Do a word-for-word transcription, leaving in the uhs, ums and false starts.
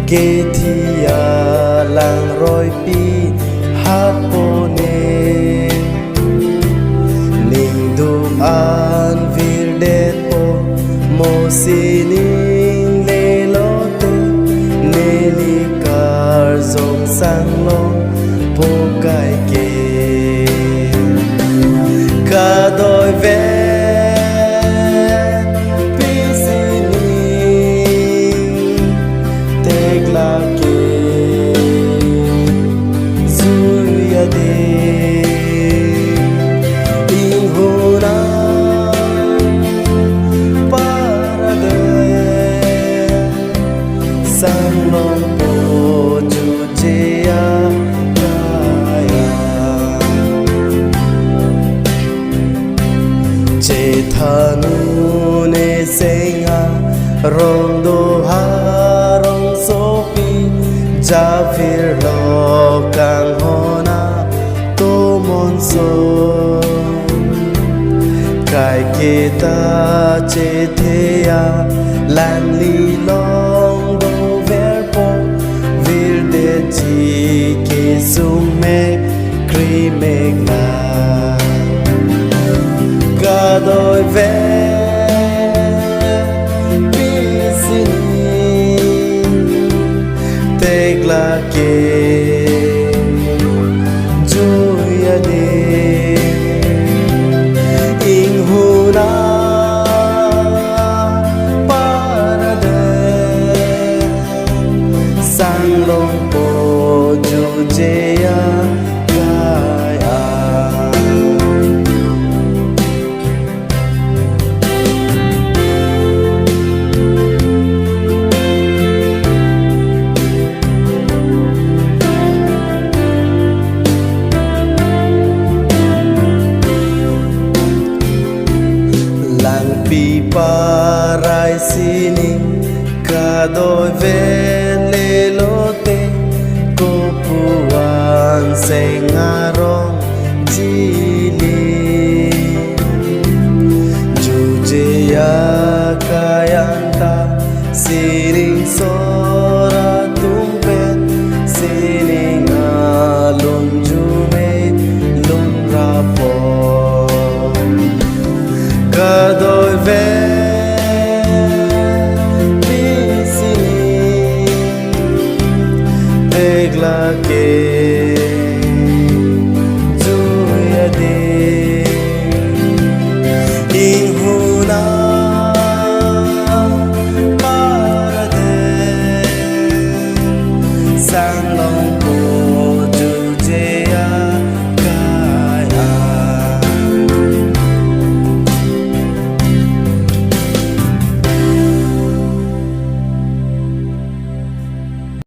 Kethi alang roipi hat pone, ningduk an virdetpo, mo sining lelote, neli karjong sanglong pokai ke. Kadoi vet pisining teklake, jui ade inghona parade, sanglongpo juje akaya. Chethanune seng arong do harongsopi, javirlo kanghon atomon so. Kaiketa chethe alangli long doverpo, virdetji kesung mek kri mek na. Kadoi vet pisining teklake, jui ade inghona parade, sanglongpo juje akaya. Langpi parai sining kadoi vet lelote, kopuan seng arong jili. Juje akaya anta sining sora tumpet, sining alun jume lun rapo. Kadoi vet pisining teklake,